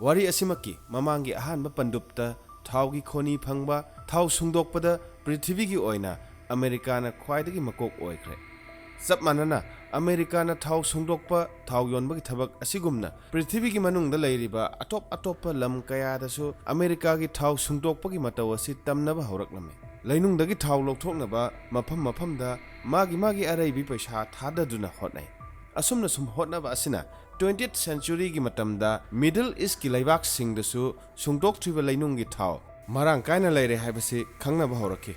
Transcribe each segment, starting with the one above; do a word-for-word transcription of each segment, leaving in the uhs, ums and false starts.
ꯋꯥꯔꯤ ꯑꯁꯤꯃꯛꯀꯤ ꯃꯃꯥꯡꯒꯤ ꯑꯍꯥꯟꯕ ꯄꯟꯗꯨꯞꯇ ꯊꯥꯎꯒꯤ ꯈꯣꯅꯤ ꯐꯪꯕ, ꯊꯥꯎ ꯁꯨꯡꯗꯣꯛꯄꯗ ꯄ꯭ꯔꯤꯊꯤꯕꯤꯒꯤ ꯑꯣꯏꯅ ꯑꯃꯦꯔꯤꯀꯥꯅ ꯈ꯭ꯋꯥꯏꯗꯒꯤ ꯃꯀꯣꯛ ꯑꯣꯏꯈ꯭ꯔꯦ꯫ ꯆꯞ ꯃꯥꯟꯅꯅ ꯑꯃꯦꯔꯤꯀꯥꯅ ꯊꯥꯎ ꯁꯨꯡꯗꯣꯛꯄ, ꯊꯥꯎ ꯌꯣꯟꯕꯒꯤ ꯊꯕꯛ ꯑꯁꯤꯒꯨꯝꯅ ꯄ꯭ꯔꯤꯊꯤꯕꯤꯒꯤ ꯃꯅꯨꯡꯗ ꯂꯩꯔꯤꯕ ꯑꯇꯣꯞ ꯑꯇꯣꯞꯄ ꯂꯝ ꯀꯌꯥꯗꯁꯨ ꯑꯃꯦꯔꯤꯀꯥꯒꯤ ꯊꯥꯎ ꯁꯨꯡꯗꯣꯛꯄꯒꯤ ꯃꯇꯧ ꯑꯁꯤ ꯇꯝꯅꯕ ꯍꯧꯔꯛꯂꯝꯃꯤ꯫ ꯂꯩꯅꯨꯡꯗꯒꯤ ꯊꯥꯎ ꯂꯧꯊꯣꯛꯅꯕ ꯃꯐꯝ ꯃꯐꯝꯗ ꯃꯥꯒꯤ ꯃꯥꯒꯤ ꯑꯔꯩꯕꯤ ꯄꯩꯁꯥ ꯊꯥꯗꯗꯨꯅ ꯍꯣꯠꯅꯩ꯫ ꯑꯁꯨꯝꯅ ꯁꯨꯝ ꯍꯣꯠꯅꯕ ꯑꯁꯤꯅ twentieth centuryꯒꯤ ꯃꯇꯝꯗ Middle Eastꯀꯤ ꯂꯩꯕꯥꯛꯁꯤꯡꯗꯁꯨ ꯁꯨꯡꯗꯣꯛꯇ꯭ꯔꯤꯕ ꯂꯩꯅꯨꯡꯒꯤ ꯊꯥꯎ ꯃꯔꯥꯡ ꯀꯥꯏꯅ ꯂꯩꯔꯦ ꯍꯥꯏꯕꯁꯤ ꯈꯪꯅꯕ ꯍꯧꯔꯛꯈꯤ꯫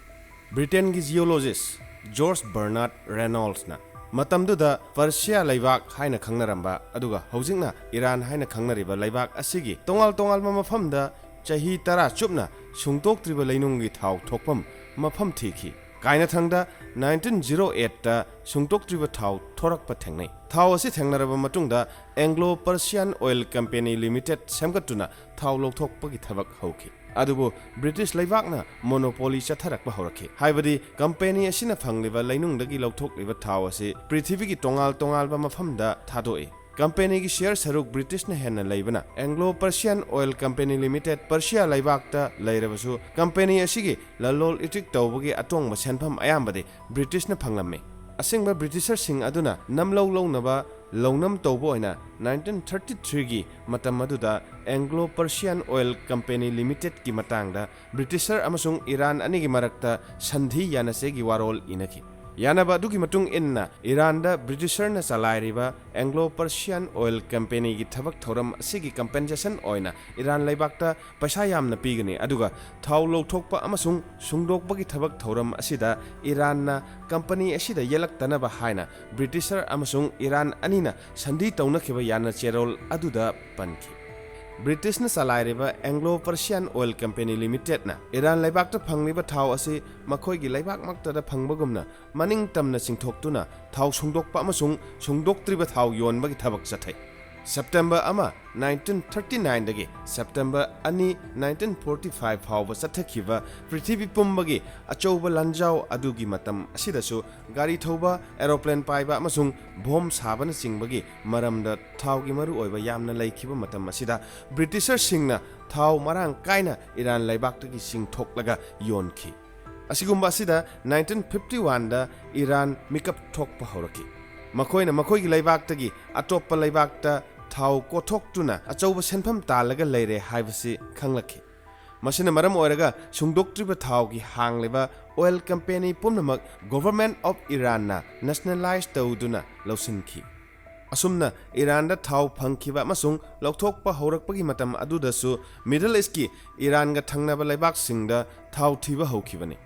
ꯕ꯭ꯔꯤꯇꯦꯟꯒꯤ geologist George Bernard Reynoldsꯅ ꯃꯇꯝꯗꯨꯗ ꯄꯔꯁꯤꯌꯥ ꯂꯩꯕꯥꯛ ꯍꯥꯏꯅ ꯈꯪꯅꯔꯝꯕ, ꯑꯗꯨꯒ ꯍꯧꯖꯤꯛꯅ ꯏꯔꯥꯟ ꯍꯥꯏꯅ ꯈꯪꯅꯔꯤꯕ ꯂꯩꯕꯥꯛ ꯑꯁꯤꯒꯤ ꯇꯣꯉꯥꯟ ꯇꯣꯉꯥꯟꯕ ꯃꯐꯝꯗ ꯆꯍꯤ ꯇꯔꯥ ꯆꯨꯞꯅ ꯁꯨꯡꯗꯣꯛꯇ꯭ꯔꯤꯕ ꯂꯩꯅꯨꯡꯒꯤ ꯊꯥꯎ ꯊꯣꯛꯐꯝ ꯃꯐꯝ ꯊꯤꯈꯤ꯫ ꯀꯥꯏꯅꯊꯪꯗ nineteen zero eightꯇ ꯁꯨꯡꯗꯣꯛꯇ꯭ꯔꯤꯕ ꯊꯥꯎ ꯊꯣꯔꯛꯄ ꯊꯦꯡꯅꯩ꯫ ꯊꯥꯎ ꯑꯁꯤ ꯊꯦꯡꯅꯔꯕ ꯃꯇꯨꯡꯗ Anglo Persian Oil Company Limited ꯁꯦꯝꯒꯠꯇꯨꯅ ꯊꯥꯎ ꯂꯧꯊꯣꯛꯄꯒꯤ ꯊꯕꯛ ꯍꯧꯈꯤ꯫ ꯑꯗꯨꯕꯨ ꯕ꯭ꯔꯤꯇꯤꯁ ꯂꯩꯕꯥꯛꯅ monopoly ꯆꯠꯊꯔꯛꯄ ꯍꯧꯔꯛꯈꯤ꯫ ꯍꯥꯏꯕꯗꯤ ꯀꯝꯄꯦꯅꯤ ꯑꯁꯤꯅ ꯐꯪꯂꯤꯕ ꯂꯩꯅꯨꯡꯗꯒꯤ ꯂꯧꯊꯣꯛꯂꯤꯕ ꯊꯥꯎ ꯑꯁꯤ ꯄ꯭ꯔꯤꯊꯤꯕꯤꯒꯤ ꯇꯣꯉꯥꯜ ꯇꯣꯉꯥꯟꯕ ꯃꯐꯝꯗ ꯊꯥꯗꯣꯛꯏ꯫ ꯀꯝꯄꯦꯅꯤꯒꯤ ꯁꯤꯌꯔ ꯁꯔꯨꯛ ꯕ꯭ꯔꯤꯇꯤꯁꯅ ꯍꯦꯟꯅ ꯂꯩꯕꯅ Anglo Persian Oil Company Limited Persia ꯂꯩꯕꯥꯛꯇ ꯂꯩꯔꯕꯁꯨ, ꯀꯝꯄꯦꯅꯤ ꯑꯁꯤꯒꯤ ꯂꯂꯣꯜ ꯏꯇꯤꯛ ꯇꯧꯕꯒꯤ ꯑꯇꯣꯡꯕ ꯁꯦꯟꯐꯝ ꯑꯌꯥꯝꯕꯗꯤ ꯕ꯭ꯔꯤꯇꯤꯁꯅ ꯐꯪꯂꯝꯃꯤ꯫ ꯑꯁꯦꯡꯕ ꯕ꯭ꯔꯤꯇꯤꯁꯔꯁꯤꯡ ꯑꯗꯨꯅ ꯅꯝꯂꯧ ꯂꯧꯅꯕ ꯂꯧꯅꯝ ꯇꯧꯕ ꯑꯣꯏꯅ nineteen thirty threeꯒꯤ ꯃꯇꯝ ꯑꯗꯨꯗ Anglo Persian Oil Company Limitedꯀꯤ ꯃꯇꯥꯡꯗ ꯕ꯭ꯔꯤꯇꯤꯁꯔ ꯑꯃꯁꯨꯡ ꯏꯔꯥꯟ ꯑꯅꯤꯒꯤ ꯃꯔꯛꯇ ꯁꯟꯙꯤ ꯌꯥꯅꯆꯦꯒꯤ ꯋꯥꯔꯣꯜ ꯏꯅꯈꯤ꯫ ꯌꯥꯅꯕ ꯑꯗꯨꯒꯤ ꯃꯇꯨꯡ ꯏꯟꯅ ꯏꯔꯥꯟꯗ ꯕ꯭ꯔꯤꯇꯤꯁꯔꯅ ꯆꯂꯥꯏꯔꯤꯕ Anglo Persian Oil Companyꯒꯤ ꯊꯕꯛ ꯊꯧꯔꯝ ꯑꯁꯤꯒꯤ compensation ꯑꯣꯏꯅ ꯏꯔꯥꯟ ꯂꯩꯕꯥꯛꯇ ꯄꯩꯁꯥ ꯌꯥꯝꯅ ꯄꯤꯒꯅꯤ, ꯑꯗꯨꯒ ꯊꯥꯎ ꯂꯧꯊꯣꯛꯄ ꯑꯃꯁꯨꯡ ꯁꯨꯡꯗꯣꯛꯄꯒꯤ ꯊꯕꯛ ꯊꯧꯔꯝ ꯑꯁꯤꯗ ꯏꯔꯥꯟꯅ ꯀꯝꯄꯅꯤ ꯑꯁꯤꯗ ꯌꯦꯜꯂꯛꯇꯅꯕ ꯍꯥꯏꯅ ꯕ꯭ꯔꯤꯇꯤꯁꯔ ꯑꯃꯁꯨꯡ ꯏꯔꯥꯟ ꯑꯅꯤꯅ ꯁꯟꯙꯤ ꯇꯧꯅꯈꯤꯕ ꯌꯥꯅꯆꯦꯔꯣꯜ ꯑꯗꯨꯗ ꯄꯟꯈꯤ꯫ ꯕ꯭ꯔꯤꯇꯤꯁꯅ ꯆꯂꯥꯏꯔꯤꯕ Anglo Persian Oil Company Limitedꯅ ꯏꯔꯥꯟ ꯂꯩꯕꯥꯛꯇ ꯐꯪꯂꯤꯕ ꯊꯥꯎ ꯑꯁꯤ ꯃꯈꯣꯏꯒꯤ ꯂꯩꯕꯥꯛꯃꯛꯇꯗ ꯐꯪꯕꯒꯨꯝꯅ ꯃꯅꯤꯡ ꯇꯝꯅ ꯆꯤꯡꯊꯣꯛꯇꯨꯅ ꯊꯥꯎ ꯁꯨꯡꯗꯣꯛꯄ ꯑꯃꯁꯨꯡ ꯁꯨꯡꯗꯣꯛꯇ꯭ꯔꯤꯕ ꯊꯥꯎ ꯌꯣꯟꯕꯒꯤ ꯊꯕꯛ ꯆꯠꯊꯩ꯫ ꯁꯦꯞꯇꯦꯝꯕꯔ ꯑꯃ, ꯅꯥꯏꯟꯇꯤꯟ ꯊꯥꯔꯇꯤ ꯅꯥꯏꯟꯗꯒꯤ ꯁꯦꯞꯇꯦꯝꯕꯔ ꯑꯅꯤ, ꯅꯥꯏꯟꯇꯤꯟ ꯐꯣꯔꯇꯤ ꯐꯥꯏꯚ ꯐꯥꯎꯕ ꯆꯠꯊꯈꯤꯕ ꯄ꯭ꯔꯤꯊꯤꯕꯤ ꯄꯨꯝꯕꯒꯤ ꯑꯆꯧꯕ ꯂꯥꯟꯖꯥꯎ ꯑꯗꯨꯒꯤ ꯃꯇꯝ ꯑꯁꯤꯗꯁꯨ ꯒꯥꯔꯤ ꯊꯧꯕ, ꯑꯦꯔꯣꯄ꯭ꯂꯦꯟ ꯄꯥꯏꯕ ꯑꯃꯁꯨꯡ ꯕꯣꯝ ꯁꯥꯕꯅꯆꯤꯡꯕꯒꯤ ꯃꯔꯝꯗ ꯊꯥꯎꯒꯤ ꯃꯔꯨꯑꯣꯏꯕ ꯌꯥꯝꯅ ꯂꯩꯈꯤꯕ ꯃꯇꯝ ꯑꯁꯤꯗ ꯕ꯭ꯔꯤꯇꯤꯁꯔꯁꯤꯡꯅ ꯊꯥꯎ ꯃꯔꯥꯡ ꯀꯥꯏꯅ ꯏꯔꯥꯟ ꯂꯩꯕꯥꯛꯇꯒꯤ ꯆꯤꯡꯊꯣꯛꯂꯒ ꯌꯣꯟꯈꯤ꯫ ꯑꯁꯤꯒꯨꯝꯕ ꯑꯁꯤꯗ ꯅꯥꯏꯟꯇꯤꯟ ꯐꯤꯐꯇꯤ ꯋꯥꯟꯗ ꯏꯔꯥꯟ ꯃꯤꯀꯞ ꯊꯣꯛꯄ ꯍꯧꯔꯛꯈꯤ꯫ ꯃꯈꯣꯏꯅ ꯃꯈꯣꯏꯒꯤ ꯂꯩꯕꯥꯛꯇꯒꯤ ꯑꯇꯣꯞꯄ ꯂꯩꯕꯥꯛꯇ ꯊꯥꯎ ꯀꯣꯊꯣꯛꯇꯨꯅ ꯑꯆꯧꯕ ꯁꯦꯟꯐꯝ ꯇꯥꯜꯂꯒ ꯂꯩꯔꯦ ꯍꯥꯏꯕꯁꯤ ꯈꯪꯂꯛꯈꯤ꯫ ꯃꯁꯤꯅ ꯃꯔꯝ ꯑꯣꯏꯔꯒ ꯁꯨꯡꯗꯣꯛꯇ꯭ꯔꯤꯕ ꯊꯥꯎꯒꯤ ꯍꯥꯡꯂꯤꯕ oil company ꯄꯨꯝꯅꯃꯛ Government of Iranꯅ nationalize ꯇꯧꯗꯨꯅ ꯂꯧꯁꯤꯟꯈꯤ꯫ ꯑꯁꯨꯝꯅ ꯏꯔꯥꯟꯗ ꯊꯥꯎ ꯐꯪꯈꯤꯕ ꯑꯃꯁꯨꯡ ꯂꯧꯊꯣꯛꯄ ꯍꯧꯔꯛꯄꯒꯤ ꯃꯇꯝ ꯑꯗꯨꯗꯁꯨ Middle Eastꯀꯤ ꯏꯔꯥꯟꯒ ꯊꯪꯅꯕ ꯂꯩꯕꯥꯛꯁꯤꯡꯗ ꯊꯥꯎ ꯊꯤꯕ ꯍꯧꯈꯤꯕꯅꯤ꯫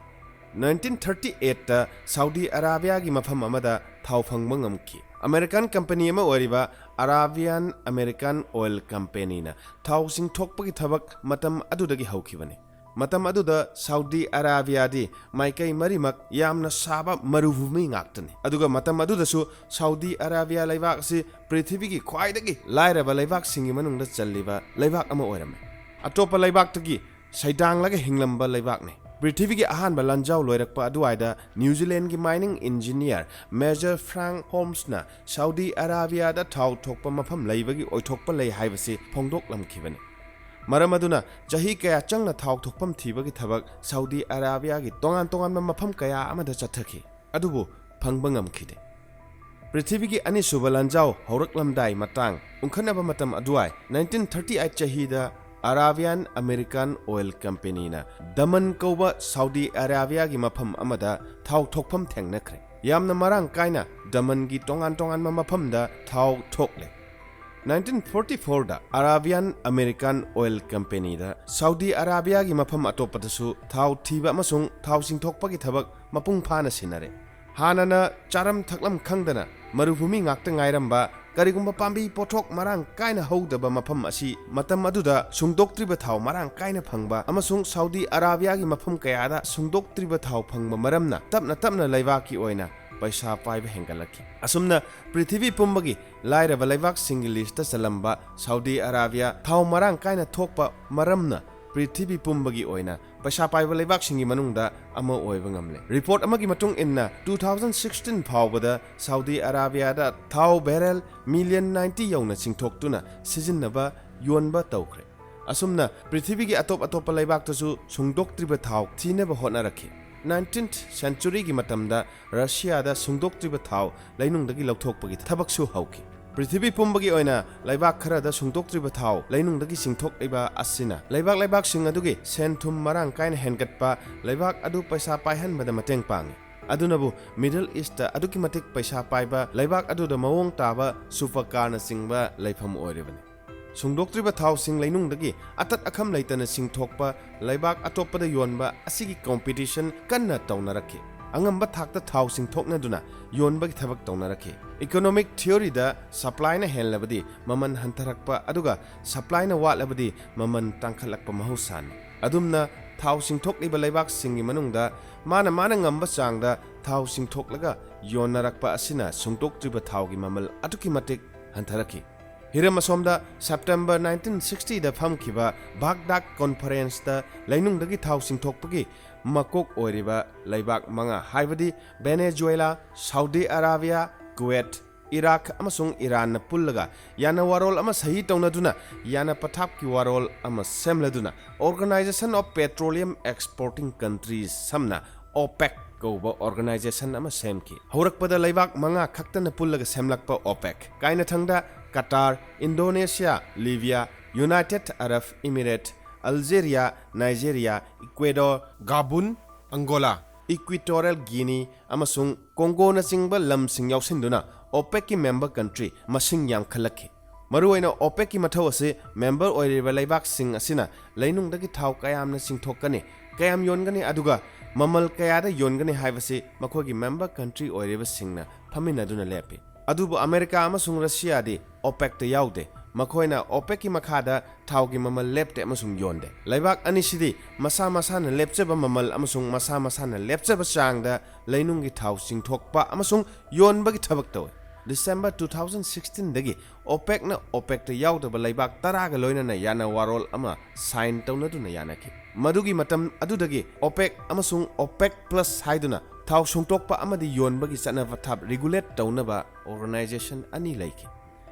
ꯅꯥꯏꯟꯇꯤꯟ ꯊꯥꯔꯇꯤ ꯑꯩꯠꯇ ꯁꯥꯎꯗꯤ ꯑꯔꯥꯕꯤꯌꯥꯒꯤ ꯃꯐꯝ ꯑꯃꯗ ꯊꯥꯎ ꯐꯪꯕ ꯉꯝꯈꯤ꯫ ꯑꯃꯦꯔꯤꯀꯥꯟ ꯀꯝꯄꯅꯤ ꯑꯃ ꯑꯣꯏꯔꯤꯕ Arabian American Oil Companyꯅ ꯊꯥꯎ ꯆꯤꯡꯊꯣꯛꯄꯒꯤ ꯊꯕꯛ ꯃꯇꯝ ꯑꯗꯨꯗꯒꯤ ꯍꯧꯈꯤꯕꯅꯤ꯫ ꯃꯇꯝ ꯑꯗꯨꯗ ꯁꯥꯎꯗꯤ ꯑꯔꯥꯕꯤꯌꯥꯗꯤ ꯃꯥꯏꯀꯩ ꯃꯔꯤꯃꯛ ꯌꯥꯝꯅ ꯁꯥꯕ ꯃꯔꯨꯚꯨꯃꯤ ꯉꯥꯛꯇꯅꯤ꯫ ꯑꯗꯨꯒ ꯃꯇꯝ ꯑꯗꯨꯗꯁꯨ ꯁꯥꯎꯗꯤ ꯑꯔꯥꯕꯤꯌꯥ ꯂꯩꯕꯥꯛ ꯑꯁꯤ ꯄ꯭ꯔꯤꯊꯤꯕꯤꯒꯤ ꯈ꯭ꯋꯥꯏꯗꯒꯤ ꯂꯥꯏꯔꯕ ꯂꯩꯕꯥꯛꯁꯤꯡꯒꯤ ꯃꯅꯨꯡꯗ ꯆꯜꯂꯤꯕ ꯂꯩꯕꯥꯛ ꯑꯃ ꯑꯣꯏꯔꯝꯃꯤ꯫ ꯑꯇꯣꯞꯄ ꯂꯩꯕꯥꯛꯇꯒꯤ ꯁꯩꯗꯥꯡꯂꯒ ꯍꯤꯡꯂꯝꯕ ꯂꯩꯕꯥꯛꯅꯤ꯫ ꯄ꯭ꯔꯤꯊꯤꯕꯤꯒꯤ ꯑꯍꯥꯟꯕ ꯂꯥꯟꯖꯥꯎ ꯂꯣꯏꯔꯛꯄ ꯑꯗꯨꯋꯥꯏꯗ ꯅ꯭ꯌꯨꯖꯤꯂꯦꯟꯒꯤ mining engineer Major Frank Holmesꯅ ꯁꯥꯎꯗꯤ ꯑꯔꯥꯕꯤꯌꯥꯗ ꯊꯥꯎ ꯊꯣꯛꯄ ꯃꯐꯝ ꯂꯩꯕꯒꯤ ꯑꯣꯏꯊꯣꯛꯄ ꯂꯩ ꯍꯥꯏꯕꯁꯤ ꯐꯣꯡꯗꯣꯛꯂꯝꯈꯤꯕꯅꯤ꯫ ꯃꯔꯝ ꯑꯗꯨꯅ ꯆꯍꯤ ꯀꯌꯥ ꯆꯪꯅ ꯊꯥꯎ ꯊꯣꯛꯐꯝ ꯊꯤꯕꯒꯤ ꯊꯕꯛ ꯁꯥꯎꯗꯤ ꯑꯔꯥꯕꯤꯌꯥꯒꯤ ꯇꯣꯉꯥꯟ ꯇꯣꯉꯥꯟꯕ ꯃꯐꯝ ꯀꯌꯥ ꯑꯃꯗ ꯆꯠꯊꯈꯤ꯫ ꯑꯗꯨꯕꯨ ꯐꯪꯕ ꯉꯝꯈꯤꯗꯦ꯫ ꯄ꯭ꯔꯤꯊꯤꯕꯤꯒꯤ ꯑꯅꯤꯁꯨꯕ ꯂꯥꯟꯖꯥꯎ ꯍꯧꯔꯛꯂꯝꯗꯥꯏ ꯃꯇꯥꯡ ꯎꯪꯈꯠꯅꯕ ꯃꯇꯝ ꯑꯗꯨꯋꯥꯏ ꯅꯥꯏꯟꯇꯤꯟ ꯊꯥꯔꯇꯤ ꯑꯩꯠ ꯆꯍꯤꯗ Arabian American Oil Companyꯅ ꯗꯃꯟ ꯀꯧꯕ ꯁꯥꯎꯗꯤ ꯑꯔꯥꯕꯤꯌꯥꯒꯤ ꯃꯐꯝ ꯑꯃꯗ ꯊꯥꯎ ꯊꯣꯛꯐꯝ ꯊꯦꯡꯅꯈ꯭ꯔꯦ꯫ ꯌꯥꯝꯅ ꯃꯔꯥꯡ ꯀꯥꯏꯅ ꯗꯃꯟꯒꯤ ꯇꯣꯉꯥꯟ ꯇꯣꯉꯥꯟꯕ ꯃꯐꯝꯗ ꯊꯥꯎ ꯊꯣꯛꯂꯦ꯫ ꯅꯥꯏꯟꯇꯤꯟ ꯐꯣꯔꯇꯤ ꯐꯣꯔꯗ Arabian American Oil Companyꯗ ꯁꯥꯎꯗꯤ ꯑꯔꯥꯕꯤꯌꯥꯒꯤ ꯃꯐꯝ ꯑꯇꯣꯞꯄꯗꯁꯨ ꯊꯥꯎ ꯊꯤꯕ ꯑꯃꯁꯨꯡ ꯊꯥꯎ ꯆꯤꯡꯊꯣꯛꯄꯒꯤ ꯊꯕꯛ ꯃꯄꯨꯡ ꯐꯥꯅ ꯁꯤꯟꯅꯔꯦ꯫ ꯍꯥꯟꯅꯅ ꯆꯥꯔꯝ ꯊꯛꯂꯝ ꯈꯪꯗꯅ ꯃꯔꯨꯚꯨꯃꯤ ꯉꯥꯛꯇ ꯉꯥꯏꯔꯝꯕ, ꯀꯔꯤꯒꯨꯝꯕ ꯄꯥꯝꯕꯤ ꯄꯣꯠꯊꯣꯛ ꯃꯔꯥꯡ ꯀꯥꯏꯅ ꯍꯧꯗꯕ ꯃꯐꯝ ꯑꯁꯤ ꯃꯇꯝ ꯑꯗꯨꯗ ꯁꯨꯡꯗꯣꯛꯇ꯭ꯔꯤꯕ ꯊꯥꯎ ꯃꯔꯥꯡ ꯀꯥꯏꯅ ꯐꯪꯕ ꯑꯃꯁꯨꯡ ꯁꯥꯎꯗꯤ ꯑꯔꯥꯕꯤꯌꯥꯒꯤ ꯃꯐꯝ ꯀꯌꯥꯗ ꯁꯨꯡꯗꯣꯛꯇ꯭ꯔꯤꯕ ꯊꯥꯎ ꯐꯪꯕ ꯃꯔꯝꯅ ꯇꯞꯅ ꯇꯞꯅ ꯂꯩꯕꯥꯛꯀꯤ ꯑꯣꯏꯅ ꯄꯩꯁꯥ ꯄꯥꯏꯕ ꯍꯦꯟꯒꯠꯂꯛꯈꯤ꯫ ꯑꯁꯨꯝꯅ ꯄ꯭ꯔꯤꯊꯤꯕꯤ ꯄꯨꯝꯕꯒꯤ ꯂꯥꯏꯔꯕ ꯂꯩꯕꯥꯛꯁꯤꯡꯒꯤ ꯂꯤꯁꯇ ꯆꯜꯂꯝꯕ ꯁꯥꯎꯗꯤ ꯑꯔꯥꯕꯤꯌꯥ ꯊꯥꯎ ꯃꯔꯥꯡ ꯀꯥꯏꯅ ꯊꯣꯛꯄ ꯃꯔꯝꯅ ꯄ꯭ꯔꯤꯊꯤꯕꯤ ꯄꯨꯝꯕꯒꯤ ꯑꯣꯏꯅ ꯄꯩꯁꯥ ꯄꯥꯏꯕ ꯂꯩꯕꯥꯛꯁꯤꯡꯒꯤ ꯃꯅꯨꯡꯗ ꯑꯃ ꯑꯣꯏꯕ ꯉꯝꯂꯦ꯫ ꯔꯤꯄꯣꯔꯠ ꯑꯃꯒꯤ ꯃꯇꯨꯡ ꯏꯟꯅ, two thousand sixteen ꯐꯥꯎꯕꯗ ꯁꯥꯎꯗꯤ ꯑꯔꯥꯕꯤꯌꯥꯗ ꯊꯥꯎ ꯕꯦꯔꯦꯜ million ninety ꯌꯧꯅ ꯆꯤꯡꯊꯣꯛꯇꯨꯅ ꯁꯤꯖꯤꯟꯅꯕ, ꯌꯣꯟꯕ ꯇꯧꯈ꯭ꯔꯦ꯫ ꯑꯁꯨꯝꯅ ꯄ꯭ꯔꯤꯊꯤꯕꯤꯒꯤ ꯑꯇꯣꯞ ꯑꯇꯣꯞꯄ ꯂꯩꯕꯥꯛꯇꯁꯨ ꯁꯨꯡꯗꯣꯛꯇ꯭ꯔꯤꯕ ꯊꯥꯎ ꯊꯤꯅꯕ ꯍꯣꯠꯅꯔꯛꯈꯤ꯫ Nineteenth centuryꯒꯤ ꯃꯇꯝꯗ ꯔꯁꯤꯌꯥꯗ ꯁꯨꯡꯗꯣꯛꯇ꯭ꯔꯤꯕ ꯊꯥꯎ ꯂꯩꯅꯨꯡꯗꯒꯤ ꯂꯧꯊꯣꯛꯄꯒꯤ ꯊꯕꯛꯁꯨ ꯍꯧꯈꯤ꯫ ꯄ꯭ꯔꯤꯊꯤꯕꯤ ꯄꯨꯝꯕꯒꯤ ꯑꯣꯏꯅ ꯂꯩꯕꯥꯛ ꯈꯔꯗ ꯁꯨꯡꯗꯣꯛꯇ꯭ꯔꯤꯕ ꯊꯥꯎ ꯂꯩꯅꯨꯡꯗꯒꯤ ꯆꯤꯡꯊꯣꯛꯂꯤꯕ ꯑꯁꯤꯅ ꯂꯩꯕꯥꯛ ꯂꯩꯕꯥꯛꯁꯤꯡ ꯑꯗꯨꯒꯤ ꯁꯦꯟ ꯊꯨꯝ ꯃꯔꯥꯡ ꯀꯥꯏꯅ ꯍꯦꯟꯒꯠꯄ, ꯂꯩꯕꯥꯛ ꯑꯗꯨ ꯄꯩꯁꯥ ꯄꯥꯏꯍꯟꯕꯗ ꯃꯇꯦꯡ ꯄꯥꯡꯉꯤ꯫ ꯑꯗꯨꯅꯕꯨ Middle Eastꯇ ꯑꯗꯨꯛꯀꯤ ꯃꯇꯤꯛ ꯄꯩꯁꯥ ꯄꯥꯏꯕ ꯂꯩꯕꯥꯛ ꯑꯗꯨꯗ ꯃꯑꯣꯡ ꯇꯥꯕ ꯁꯨꯄꯔ ꯀꯥꯔꯅꯆꯤꯡꯕ ꯂꯩꯐꯝ ꯑꯣꯏꯔꯤꯕꯅꯤ꯫ ꯁꯨꯡꯗꯣꯛꯇ꯭ꯔꯤꯕ ꯊꯥꯎꯁꯤꯡ ꯂꯩꯅꯨꯡꯗꯒꯤ ꯑꯇꯠ ꯑꯈꯝ ꯂꯩꯇꯅ ꯆꯤꯡꯊꯣꯛꯄ, ꯂꯩꯕꯥꯛ ꯑꯇꯣꯞꯄꯗ ꯌꯣꯟꯕ ꯑꯁꯤꯒꯤ ꯀꯣꯝꯄꯤꯇꯤꯁꯟ ꯀꯟꯅ ꯇꯧꯅꯔꯛꯈꯤ꯫ ꯑꯉꯝꯕ ꯊꯥꯛꯇ ꯊꯥꯎ ꯆꯤꯡꯊꯣꯛꯅꯗꯨꯅ ꯌꯣꯟꯕꯒꯤ ꯊꯕꯛ ꯇꯧꯅꯔꯛꯈꯤ꯫ Economic theoryꯗ supplyꯅ ꯍꯦꯜꯂꯕꯗꯤ ꯃꯃꯜ ꯍꯟꯊꯔꯛꯄ, ꯑꯗꯨꯒ supplyꯅ ꯋꯥꯠꯂꯕꯗꯤ ꯃꯃꯜ ꯇꯥꯡꯈꯠꯂꯛꯄ ꯃꯍꯧꯁꯥꯅꯤ꯫ ꯑꯗꯨꯝꯅ ꯊꯥꯎ ꯆꯤꯡꯊꯣꯛꯂꯤꯕ ꯂꯩꯕꯥꯛꯁꯤꯡꯒꯤ ꯃꯅꯨꯡꯗ ꯃꯥꯅ ꯃꯥꯅ ꯉꯝꯕ ꯆꯥꯡꯗ ꯊꯥꯎ ꯆꯤꯡꯊꯣꯛꯂꯒ ꯌꯣꯟꯅꯔꯛꯄ ꯑꯁꯤꯅ ꯁꯨꯡꯗꯣꯛꯇ꯭ꯔꯤꯕ ꯊꯥꯎꯒꯤ ꯃꯃꯜ ꯑꯗꯨꯛꯀꯤ ꯃꯇꯤꯛ ꯍꯟꯊꯔꯛꯈꯤ꯫ ꯍꯤꯔꯝ ꯑꯁꯣꯝꯗ, September nineteen sixtyꯗ ꯐꯝꯈꯤꯕ ꯕꯥꯒꯗꯥꯗ ꯀꯣꯟꯐꯔꯦꯟꯁꯇ ꯂꯩꯅꯨꯡꯗꯒꯤ ꯊꯥꯎ ꯆꯤꯡꯊꯣꯛꯄꯒꯤ ꯃꯀꯣꯛ ꯑꯣꯏꯔꯤꯕ ꯂꯩꯕꯥꯛ ꯃꯉꯥ, ꯍꯥꯏꯕꯗꯤ ꯚꯦꯅꯦꯖꯨꯋꯦꯂꯥ, ꯁꯥꯎꯗꯤ ꯑꯔꯥꯕꯤꯌꯥ, ꯀꯨꯋꯦꯠ, ꯏꯔꯥꯛ ꯑꯃꯁꯨꯡ ꯏꯔꯥꯟꯅ ꯄꯨꯜꯂꯒ ꯌꯥꯅ ꯋꯥꯔꯣꯜ ꯑꯃ ꯁꯍꯤ ꯇꯧꯅꯗꯨꯅ ꯌꯥꯅ ꯄꯊꯥꯞꯀꯤ ꯋꯥꯔꯣꯜ ꯑꯃ ꯁꯦꯝꯂꯗꯨꯅ Organisation of Petroleum Exporting Countries, ꯁꯝꯅ OPEC ꯀꯧꯕ organisation ꯑꯃ ꯁꯦꯝꯈꯤ꯫ ꯍꯧꯔꯛꯄꯗ ꯂꯩꯕꯥꯛ ꯃꯉꯥ ꯈꯛꯇꯅ ꯄꯨꯜꯂꯒ ꯁꯦꯝꯂꯛꯄ OPEC, ꯀꯥꯏꯅꯊꯪꯗ Qatar, Indonesia, Libya, United Arab Emirates, Algeria, Nigeria, Ecuador, Gabon, Angola, Equatorial Guinea ꯑꯃꯁꯨꯡ ꯀꯣꯡꯒꯣꯅꯆꯤꯡꯕ ꯂꯝꯁꯤꯡ ꯌꯥꯎꯁꯤꯟꯗꯨꯅ OPECꯀꯤ member country ꯃꯁꯤꯡ ꯌꯥꯝꯈꯠꯂꯛꯈꯤ꯫ ꯃꯔꯨꯑꯣꯏꯅ OPECꯀꯤ ꯃꯊꯧ ꯑꯁꯤ member ꯑꯣꯏꯔꯤꯕ ꯂꯩꯕꯥꯛꯁꯤꯡ ꯑꯁꯤꯅ ꯂꯩꯅꯨꯡꯗꯒꯤ ꯊꯥꯎ ꯀꯌꯥꯝꯅ ꯆꯤꯡꯊꯣꯛꯀꯅꯤ, ꯀꯌꯥꯝ ꯌꯣꯟꯒꯅꯤ, ꯑꯗꯨꯒ ꯃꯃꯜ ꯀꯌꯥꯗ ꯌꯣꯟꯒꯅꯤ ꯍꯥꯏꯕꯁꯤ ꯃꯈꯣꯏꯒꯤ member country ꯑꯣꯏꯔꯤꯕꯁꯤꯡꯅ ꯐꯝꯃꯤꯟꯅꯗꯨꯅ ꯂꯦꯞꯄꯤ꯫ ꯑꯗꯨꯕꯨ ꯑꯃꯦꯔꯤꯀꯥ ꯑꯃꯁꯨꯡ ꯔꯁꯤꯌꯥꯗꯤ OPECꯇ ꯌꯥꯎꯗꯦ꯫ ꯃꯈꯣꯏꯅ OPECꯀꯤ ꯃꯈꯥꯗ ꯊꯥꯎꯒꯤ ꯃꯃꯜ ꯂꯦꯞꯇꯦ ꯑꯃꯁꯨꯡ ꯌꯣꯟꯗꯦ꯫ ꯂꯩꯕꯥꯛ ꯑꯅꯤꯁꯤꯗꯤ ꯃꯁꯥ ꯃꯁꯥꯅ ꯂꯦꯞꯆꯕ ꯃꯃꯜ ꯑꯃꯁꯨꯡ ꯃꯁꯥ ꯃꯁꯥꯅ ꯂꯦꯞꯆꯕ ꯆꯥꯡꯗ ꯂꯩꯅꯨꯡꯒꯤ ꯊꯥꯎ ꯆꯤꯡꯊꯣꯛꯄ ꯑꯃꯁꯨꯡ ꯌꯣꯟꯕꯒꯤ ꯊꯕꯛ ꯇꯧꯏ꯫ December two thousand sixteenꯗꯒꯤ OPECꯅ OPECꯇ ꯌꯥꯎꯗꯕ ꯂꯩꯕꯥꯛ ꯇꯔꯥꯒ ꯂꯣꯏꯅꯅ ꯌꯥꯅ ꯋꯥꯔꯣꯜ ꯑꯃ sign ꯇꯧꯅꯗꯨꯅ ꯌꯥꯅꯈꯤ꯫ ꯃꯗꯨꯒꯤ ꯃꯇꯝ ꯑꯗꯨꯗꯒꯤ OPEC ꯑꯃꯁꯨꯡ OPEC Plus ꯍꯥꯏꯗꯨꯅ ꯊꯥꯎ ꯁꯨꯡꯇꯣꯛꯄ ꯑꯃꯗꯤ ꯌꯣꯟꯕꯒꯤ ꯆꯠꯅ ꯄꯊꯥꯞ regulate ꯇꯧꯅꯕ organization ꯑꯅꯤ ꯂꯩꯈꯤ꯫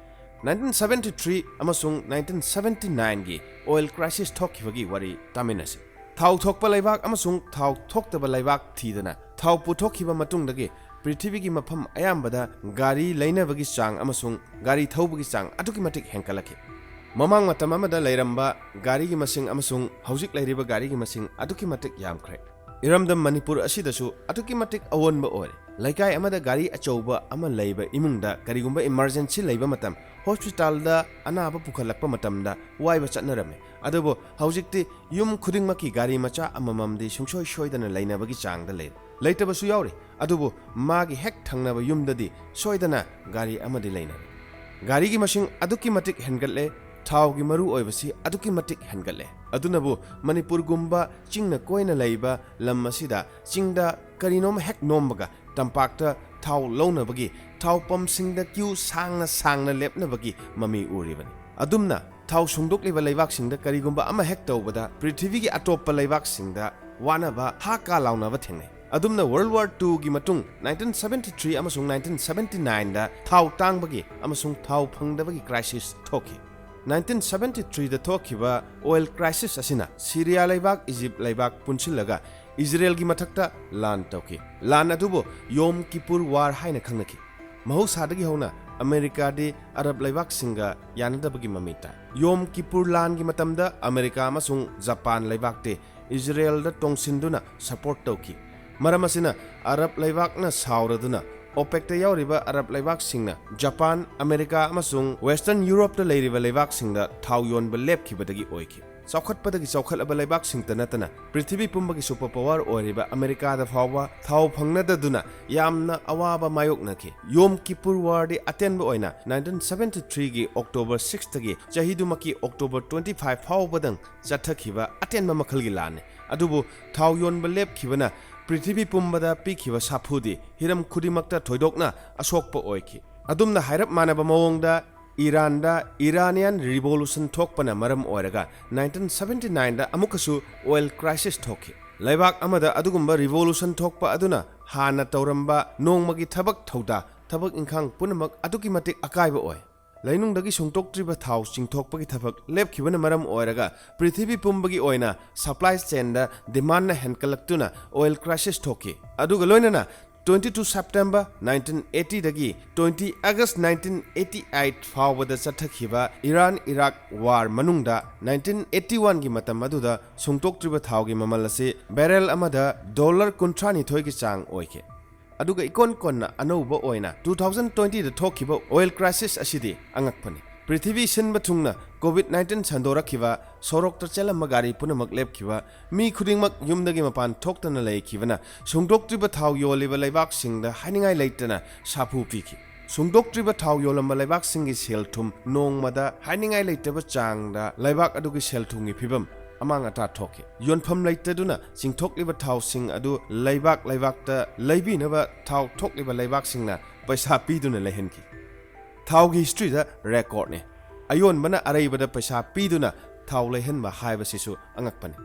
Nineteen seventy three ꯑꯃꯁꯨꯡ nineteen seventy nineꯒꯤ oil crisis ꯊꯣꯛꯈꯤꯕꯒꯤ ꯋꯥꯔꯤ ꯇꯥꯃꯤꯟꯅꯁꯤ꯫ ꯊꯥꯎ ꯊꯣꯛꯄ ꯂꯩꯕꯥꯛ ꯑꯃꯁꯨꯡ ꯊꯥꯎ ꯊꯣꯛꯇꯕ ꯂꯩꯕꯥꯛ ꯊꯤꯗꯅ ꯊꯥꯎ ꯄꯨꯊꯣꯛꯈꯤꯕ ꯃꯇꯨꯡꯗꯒꯤ ꯄ꯭ꯔꯤꯊꯤꯕꯤꯒꯤ ꯃꯐꯝ ꯑꯌꯥꯝꯕꯗ ꯒꯥꯔꯤ ꯂꯩꯅꯕꯒꯤ ꯆꯥꯡ ꯑꯃꯁꯨꯡ ꯒꯥꯔꯤ ꯊꯧꯕꯒꯤ ꯆꯥꯡ ꯑꯗꯨꯛꯀꯤ ꯃꯇꯤꯛ ꯍꯦꯟꯒꯠꯂꯛꯈꯤ꯫ ꯃꯃꯥꯡ ꯃꯇꯝ ꯑꯃꯗ ꯂꯩꯔꯝꯕ ꯒꯥꯔꯤꯒꯤ ꯃꯁꯤꯡ ꯑꯃꯁꯨꯡ ꯍꯧꯖꯤꯛ ꯂꯩꯔꯤꯕ ꯒꯥꯔꯤꯒꯤ ꯃꯁꯤꯡ ꯑꯗꯨꯛꯀꯤ ꯃꯇꯤꯛ ꯌꯥꯝꯈ꯭ꯔꯦ꯫ ꯏꯔꯝꯗꯝ ꯃꯅꯤꯄꯨꯔ ꯑꯁꯤꯗꯁꯨ ꯑꯗꯨꯛꯀꯤ ꯃꯇꯤꯛ ꯑꯑꯣꯟꯕ ꯑꯣꯏꯔꯦ꯫ ꯂꯩꯀꯥꯏ ꯑꯃꯗ ꯒꯥꯔꯤ ꯑꯆꯧꯕ ꯑꯃ ꯂꯩꯕ ꯏꯃꯨꯡꯗ ꯀꯔꯤꯒꯨꯝꯕ emergency ꯂꯩꯕ ꯃꯇꯝ, ꯍꯣꯁꯄꯤꯇꯥꯜꯗ ꯑꯅꯥꯕ ꯄꯨꯈꯠꯂꯛꯄ ꯃꯇꯝꯗ ꯋꯥꯏꯕ ꯆꯠꯅꯔꯝꯃꯤ꯫ ꯑꯗꯨꯕꯨ ꯍꯧꯖꯤꯛꯇꯤ ꯌꯨꯝ ꯈꯨꯗꯤꯡꯃꯛꯀꯤ ꯒꯥꯔꯤ ꯃꯆꯥ ꯑꯃꯃꯝꯗꯤ ꯁꯨꯡꯁꯣꯏ ꯁꯣꯏꯗꯅ ꯂꯩꯅꯕꯒꯤ ꯆꯥꯡꯗ ꯂꯩꯔꯦ꯫ ꯂꯩꯇꯕꯁꯨ ꯌꯥꯎꯔꯤ, ꯑꯗꯨꯕꯨ ꯃꯥꯒꯤ ꯍꯦꯛ ꯊꯪꯅꯕ ꯌꯨꯝꯗꯗꯤ ꯁꯣꯏꯗꯅ ꯒꯥꯔꯤ ꯑꯃꯗꯤ ꯂꯩꯅꯔꯦ꯫ ꯒꯥꯔꯤꯒꯤ ꯃꯁꯤꯡ ꯑꯗꯨꯛꯀꯤ ꯃꯇꯤꯛ ꯍꯦꯟꯒꯠꯂꯦ, ꯊꯥꯎꯒꯤ ꯃꯔꯨ ꯑꯣꯏꯕꯁꯤ ꯑꯗꯨꯛꯀꯤ ꯃꯇꯤꯛ ꯍꯦꯟꯒꯠꯂꯦ꯫ ꯑꯗꯨꯅꯕꯨ ꯃꯅꯤꯄꯨꯔꯒꯨꯝꯕ ꯆꯤꯡꯅ ꯀꯣꯏꯅ ꯂꯩꯕ ꯂꯝ ꯑꯁꯤꯗ ꯆꯤꯡꯗ ꯀꯔꯤꯅꯣꯝ ꯍꯦꯛ ꯅꯣꯝꯕꯒ ꯇꯝꯄꯥꯛꯇ ꯊꯥꯎ ꯂꯧꯅꯕꯒꯤ ꯊꯥꯎ ꯄꯝꯁꯤꯡꯗ queue ꯁꯥꯡꯅ ꯁꯥꯡꯅ ꯂꯦꯞꯅꯕꯒꯤ ꯃꯃꯤ ꯎꯔꯤꯕꯅꯤ꯫ ꯑꯗꯨꯝꯅ ꯊꯥꯎ ꯁꯨꯡꯗꯣꯛꯂꯤꯕ ꯂꯩꯕꯥꯛꯁꯤꯡꯗ ꯀꯔꯤꯒꯨꯝꯕ ꯑꯃ ꯍꯦꯛ ꯇꯧꯕꯗ ꯄ꯭ꯔꯤꯊꯤꯕꯤꯒꯤ ꯑꯇꯣꯞꯄ ꯂꯩꯕꯥꯛꯁꯤꯡꯗ ꯋꯥꯅꯕ ꯍꯥ ꯀꯥ ꯂꯥꯎꯅꯕ ꯊꯦꯡꯅꯩ꯫ ꯑꯗꯨꯝꯅ World War Twoꯒꯤ ꯃꯇꯨꯡ nineteen seventy three ꯑꯃꯁꯨꯡ nineteen seventy nineꯗ ꯊꯥꯎ ꯇꯥꯡꯕꯒꯤ ꯑꯃꯁꯨꯡ ꯊꯥꯎ ꯐꯪꯗꯕꯒꯤ crisis ꯊꯣꯛꯈꯤ꯫ Nineteen seventy threeꯗ ꯊꯣꯛꯈꯤꯕ oil crisis ꯑꯁꯤꯅ ꯁꯤꯔꯤꯌꯥ ꯂꯩꯕꯥꯛ, ꯏꯖꯤꯞ ꯂꯩꯕꯥꯛ ꯄꯨꯟꯁꯤꯜꯂꯒ ꯏꯖꯔꯦꯜꯒꯤ ꯃꯊꯛꯇ ꯂꯥꯟ ꯇꯧꯈꯤ꯫ ꯂꯥꯟ ꯑꯗꯨꯕꯨ ꯌꯣꯝ ꯀꯤꯄꯨꯔ ꯋꯥꯔ ꯍꯥꯏꯅ ꯈꯪꯅꯈꯤ꯫ ꯃꯍꯧꯁꯥꯗꯒꯤ ꯍꯧꯅ ꯑꯃꯦꯔꯤꯀꯥꯗꯤ ꯑꯔꯕ ꯂꯩꯕꯥꯛꯁꯤꯡꯒ ꯌꯥꯅꯗꯕꯒꯤ ꯃꯃꯤ ꯇꯥꯏ꯫ ꯌꯣꯝ ꯀꯤꯄꯨꯔ ꯂꯥꯟꯒꯤ ꯃꯇꯝꯗ ꯑꯃꯦꯔꯤꯀꯥ ꯑꯃꯁꯨꯡ ꯖꯄꯥꯟ ꯂꯩꯕꯥꯛꯇꯤ ꯏꯖꯔꯦꯜꯗ ꯇꯣꯡꯁꯤꯟꯗꯨꯅ support ꯇꯧꯈꯤ꯫ ꯃꯔꯝ ꯑꯁꯤꯅ ꯑꯔꯕ ꯂꯩꯕꯥꯛꯅ ꯁꯥꯎꯔꯗꯨꯅ OPECꯇ ꯌꯥꯎꯔꯤꯕ ꯑꯔꯕ ꯂꯩꯕꯥꯛꯁꯤꯡꯅ ꯖꯄꯥꯟ, ꯑꯃꯦꯔꯤꯀꯥ ꯑꯃꯁꯨꯡ Western Europeꯇ ꯂꯩꯔꯤꯕ ꯂꯩꯕꯥꯛꯁꯤꯡꯗ ꯊꯥꯎ ꯌꯣꯟꯕ ꯂꯦꯞꯈꯤꯕꯗꯒꯤ ꯑꯣꯏꯈꯤ꯫ ꯆꯥꯎꯈꯠꯄꯗꯒꯤ ꯆꯥꯎꯈꯠꯂꯕ ꯂꯩꯕꯥꯛꯁꯤꯡꯇ ꯅꯠꯇꯅ ꯄ꯭ꯔꯤꯊꯤꯕꯤ ꯄꯨꯝꯕꯒꯤ ꯁꯨꯄꯔ ꯄꯥꯋꯔ ꯑꯣꯏꯔꯤꯕ ꯑꯃꯦꯔꯤꯀꯥꯗ ꯐꯥꯎꯕ ꯊꯥꯎ ꯐꯪꯅꯗꯗꯨꯅ ꯌꯥꯝꯅ ꯑꯋꯥꯕ ꯃꯥꯌꯣꯛꯅꯈꯤ꯫ ꯌꯣꯝ ꯀꯤꯄꯨꯔ ꯋꯥꯔꯗꯤ ꯑꯇꯦꯟꯕ ꯑꯣꯏꯅ ꯅꯥꯏꯟꯇꯤꯟ ꯁꯚꯦꯟꯇꯤ ꯊ꯭ꯔꯤꯒꯤ ꯑꯣꯛꯇꯣꯕꯔ ꯁꯤꯛꯁꯇꯒꯤ ꯆꯍꯤꯗꯨꯃꯛꯀꯤ ꯑꯣꯛꯇꯣꯕꯔ ꯇ꯭ꯋꯦꯟꯇꯤ ꯐꯥꯏꯚ ꯐꯥꯎꯕꯗꯪ ꯆꯠꯊꯈꯤꯕ ꯑꯇꯦꯟꯕ ꯃꯈꯜꯒꯤ ꯂꯥꯟꯅꯤ꯫ ꯑꯗꯨꯕꯨ ꯊꯥꯎ ꯌꯣꯟꯕ ꯂꯦꯞꯈꯤꯕꯅ ꯄ꯭ꯔꯤꯊꯤꯕꯤ ꯄꯨꯝꯕꯗ ꯄꯤꯈꯤꯕ ꯁꯥꯐꯨꯗꯤ ꯍꯤꯔꯝ ꯈꯨꯗꯤꯡꯃꯛꯇ ꯊꯣꯏꯗꯣꯛꯅ ꯑꯁꯣꯛꯄ ꯑꯣꯏꯈꯤ꯫ ꯑꯗꯨꯝꯅ ꯍꯥꯏꯔꯞ ꯃꯥꯟꯅꯕ ꯃꯑꯣꯡꯗ ꯏꯔꯥꯟꯗ ꯏꯔꯥꯅꯤꯌꯥꯟ ꯔꯤꯚꯣꯂꯨꯁꯟ ꯊꯣꯛꯄꯅ ꯃꯔꯝ ꯑꯣꯏꯔꯒ ꯅꯥꯏꯟꯇꯤꯟ ꯁꯚꯦꯟꯇꯤ ꯅꯥꯏꯟꯗ ꯑꯃꯨꯛꯀꯁꯨ ꯑꯣꯏꯜ ꯀ꯭ꯔꯥꯏꯁꯤꯁ ꯊꯣꯛꯈꯤ꯫ ꯂꯩꯕꯥꯛ ꯑꯃꯗ ꯑꯗꯨꯒꯨꯝꯕ ꯔꯤꯚꯣꯂꯨꯁꯟ ꯊꯣꯛꯄ ꯑꯗꯨꯅ ꯍꯥꯟꯅ ꯇꯧꯔꯝꯕ ꯅꯣꯡꯃꯒꯤ ꯊꯕꯛ ꯊꯧꯗꯥ, ꯊꯕꯛ ꯏꯪꯈꯥꯡ ꯄꯨꯝꯅꯃꯛ ꯑꯗꯨꯛꯀꯤ ꯃꯇꯤꯛ ꯑꯀꯥꯏꯕ ꯑꯣꯏ꯫ ꯂꯩꯅꯨꯡꯗꯒꯤ ꯁꯨꯡꯇꯣꯛꯇ꯭ꯔꯤꯕ ꯊꯥꯎ ꯆꯤꯡꯊꯣꯛꯄꯒꯤ ꯊꯕꯛ ꯂꯦꯞꯈꯤꯕꯅ ꯃꯔꯝ ꯑꯣꯏꯔꯒ ꯄ꯭ꯔꯤꯊꯤꯕꯤ ꯄꯨꯝꯕꯒꯤ ꯑꯣꯏꯅ ꯁꯄ꯭ꯂꯥꯏ ꯆꯦꯟꯗ ꯗꯤꯃꯥꯟꯅ ꯍꯦꯟꯒꯠꯂꯛꯇꯨꯅ ꯑꯣꯏꯜ ꯀ꯭ꯔꯥꯏꯁꯤꯁ ꯊꯣꯛꯈꯤ꯫ ꯑꯗꯨꯒ ꯂꯣꯏꯅꯅ ꯇ꯭ꯋꯦꯟꯇꯤ ꯇꯨ ꯁꯦꯞꯇꯦꯝꯕꯔ ꯅꯥꯏꯟꯇꯤꯟ ꯑꯩꯠꯇꯤꯗꯒꯤ twenty August nineteen eighty eight ꯐꯥꯎꯕꯗ ꯆꯠꯊꯈꯤꯕ ꯏꯔꯥꯟ ꯏꯔꯥꯛ ꯋꯥꯔ ꯃꯅꯨꯡꯗ ꯅꯥꯏꯟꯇꯤꯟ ꯑꯩꯠꯇꯤ ꯋꯥꯟꯒꯤ ꯃꯇꯝ ꯑꯗꯨꯗ ꯁꯨꯡꯇꯣꯛꯇ꯭ꯔꯤꯕ ꯊꯥꯎꯒꯤ ꯃꯃꯜ ꯑꯁꯤ ꯕꯦꯔꯦꯜ ꯑꯃꯗ ꯗꯣꯂꯔ ꯀꯨꯟꯊ꯭ꯔꯥꯅꯤꯊꯣꯏꯒꯤ ꯆꯥꯡ ꯑꯣꯏꯈꯤ꯫ ꯑꯗꯨꯒ ꯏꯀꯣꯟ ꯀꯣꯟꯅ ꯑꯅꯧꯕ ꯑꯣꯏꯅ ꯇꯨ ꯊꯥꯎꯖꯟ ꯇ꯭ꯋꯦꯟꯇꯤꯗ ꯊꯣꯛꯈꯤꯕ ꯑꯣꯏꯜ ꯀ꯭ꯔꯥꯏꯁꯤꯁ ꯑꯁꯤꯗꯤ ꯑꯉꯛꯄꯅꯤ꯫ ꯄ꯭ꯔꯤꯊꯤꯕꯤ ꯁꯤꯟꯕ ꯊꯨꯡꯅ ꯀꯣꯚꯤꯗ ꯅꯥꯏꯟꯇꯤꯟ ꯁꯟꯗꯣꯔꯛꯈꯤꯕ, ꯁꯣꯔꯣꯛꯇ ꯆꯦꯜꯂꯝꯕ ꯒꯥꯔꯤ ꯄꯨꯝꯅꯃꯛ ꯂꯦꯞꯈꯤꯕ, ꯃꯤ ꯈꯨꯗꯤꯡꯃꯛ ꯌꯨꯝꯗꯒꯤ ꯃꯄꯥꯟ ꯊꯣꯛꯇꯅ ꯂꯩꯈꯤꯕꯅ ꯁꯨꯡꯗꯣꯛꯇ꯭ꯔꯤꯕ ꯊꯥꯎ ꯌꯣꯜꯂꯤꯕ ꯂꯩꯕꯥꯛꯁꯤꯡꯗ ꯍꯥꯏꯅꯤꯡꯉꯥꯏ ꯂꯩꯇꯅ ꯁꯥꯐꯨ ꯄꯤꯈꯤ꯫ ꯁꯨꯡꯗꯣꯛꯇ꯭ꯔꯤꯕ ꯊꯥꯎ ꯌꯣꯜꯂꯝꯕ ꯂꯩꯕꯥꯛꯁꯤꯡꯒꯤ ꯁꯦꯜ ꯊꯨꯝ ꯅꯣꯡꯃꯗ ꯍꯥꯏꯅꯤꯡꯉꯥꯏ ꯂꯩꯇꯕ ꯆꯥꯡꯗ ꯂꯩꯕꯥꯛ ꯑꯗꯨꯒꯤ ꯁꯦꯜ ꯊꯨꯝꯒꯤ ꯐꯤꯕꯝ ꯑꯃꯥꯡ ꯑꯇꯥ ꯊꯣꯛꯈꯤ꯫ ꯌꯣꯟꯐꯝ ꯂꯩꯇꯗꯨꯅ ꯆꯤꯡꯊꯣꯛꯂꯤꯕ ꯊꯥꯎꯁꯤꯡ ꯑꯗꯨ ꯂꯩꯕꯥꯛ ꯂꯩꯕꯥꯛꯇ ꯂꯩꯕꯤꯅꯕ ꯊꯥꯎ ꯊꯣꯛꯂꯤꯕ ꯂꯩꯕꯥꯛꯁꯤꯡꯅ ꯄꯩꯁꯥ ꯄꯤꯗꯨꯅ ꯂꯩꯍꯟꯈꯤ꯫ ꯊꯥꯎꯒꯤ ꯍꯤꯁꯇ꯭ꯔꯤꯗ ꯔꯦꯀꯣꯔꯗꯅꯤ꯫ ꯑꯌꯣꯟꯕꯅ ꯑꯔꯩꯕꯗ ꯄꯩꯁꯥ ꯄꯤꯗꯨꯅ ꯊꯥꯎ ꯂꯩꯍꯟꯕ ꯍꯥꯏꯕꯁꯤꯁꯨ ꯑꯉꯛꯄꯅꯤ꯫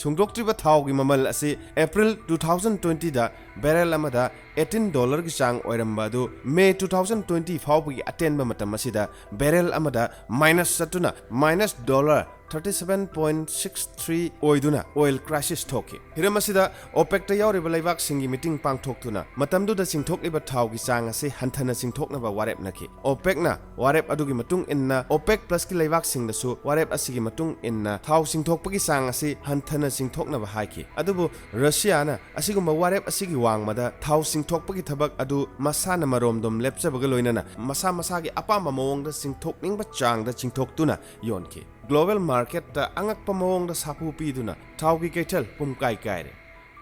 ꯁꯨꯡꯗꯣꯛꯇ꯭ꯔꯤꯕ ꯊꯥꯎꯒꯤ ꯃꯃꯜ ꯑꯁꯤ ꯑꯦꯄ꯭ꯔꯤꯜ ꯇꯨ ꯊꯥꯎꯖꯟ ꯇ꯭ꯋꯦꯟꯇꯤꯗ ꯕꯦꯔꯦꯜ ꯑꯃꯗ ꯑꯩꯠꯇꯤꯟ ꯗꯣꯂꯔꯒꯤ ꯆꯥꯡ ꯑꯣꯏꯔꯝꯕ ꯑꯗꯨ ꯃꯦ ꯇꯨ ꯊꯥꯎꯖꯟ ꯇ꯭ꯋꯦꯟꯇꯤ ꯐꯥꯎꯕꯒꯤ ꯑꯇꯦꯟꯕ ꯃꯇꯝ ꯑꯁꯤꯗ ꯕꯦꯔꯦꯜ ꯑꯃꯗ ꯃꯥꯏꯅꯁ ꯆꯠꯇꯨꯅ minus dollar thirty seven point six three ꯑꯣꯏꯗꯨꯅ ꯑꯣꯏꯜ ꯀ꯭ꯔꯥꯏꯁꯤꯁ ꯊꯣꯛꯈꯤ꯫ ꯍꯤꯔꯝ ꯑꯁꯤꯗ ꯑꯣꯄꯦꯛꯇ ꯌꯥꯎꯔꯤꯕ ꯂꯩꯕꯥꯛꯁꯤꯡꯒꯤ ꯃꯤꯇꯤꯡ ꯄꯥꯡꯊꯣꯛꯇꯨꯅ ꯃꯇꯝꯗꯨꯗ ꯆꯤꯡꯊꯣꯛꯂꯤꯕ ꯊꯥꯎꯒꯤ ꯆꯥꯡ ꯑꯁꯤ ꯍꯟꯊꯅ ꯆꯤꯡꯊꯣꯛꯅꯕ ꯋꯥꯔꯦꯞꯅꯈꯤ꯫ ꯑꯣꯄꯦꯛꯅ ꯋꯥꯔꯦꯞ ꯑꯗꯨꯒꯤ ꯃꯇꯨꯡ ꯏꯟꯅ ꯑꯣꯄꯦꯛ ꯄ꯭ꯂꯁꯀꯤ ꯂꯩꯕꯥꯛꯁꯤꯡꯗꯁꯨ ꯋꯥꯔꯦꯞ ꯑꯁꯤꯒꯤ ꯃꯇꯨꯡ ꯏꯟꯅ ꯊꯥꯎ ꯆꯤꯡꯊꯣꯛꯄꯒꯤ ꯆꯥꯡ ꯑꯁꯤ ꯍꯟꯊꯅ ꯆꯤꯡꯊꯣꯛꯅꯕ ꯍꯥꯏꯈꯤ꯫ ꯑꯗꯨꯕꯨ ꯔꯁꯤꯌꯥꯅ ꯑꯁꯤꯒꯨꯝꯕ ꯋꯥꯔꯦꯞ ꯑꯁꯤꯒꯤ ꯋꯥꯡꯃꯗ ꯊꯥꯎ ꯆꯤꯡꯊꯣꯛꯄꯒꯤ ꯊꯕꯛ ꯑꯗꯨ ꯃꯁꯥꯅ ꯃꯔꯣꯝꯗꯣꯝ ꯂꯦꯞꯆꯕꯒ ꯂꯣꯏꯅꯅ ꯃꯁꯥ ꯃꯁꯥꯒꯤ ꯑꯄꯥꯝꯕ ꯃꯑꯣꯡꯗ ꯆꯤꯡꯊꯣꯛꯅꯤꯡꯕ ꯆꯥꯡꯗ ꯆꯤꯡꯊꯣꯛꯇꯨꯅ ꯌꯣꯟꯈꯤ꯫ ꯒ꯭ꯂꯣꯕꯦꯜ ꯃꯥꯔꯀꯦꯠꯇ ꯑꯉꯛꯄ ꯃꯑꯣꯡꯗ ꯁꯥꯐꯨ ꯄꯤꯗꯨꯅ ꯊꯥꯎꯒꯤ ꯀꯩꯊꯦꯜ ꯄꯨꯝꯀꯥꯏ ꯀꯥꯏꯔꯦ꯫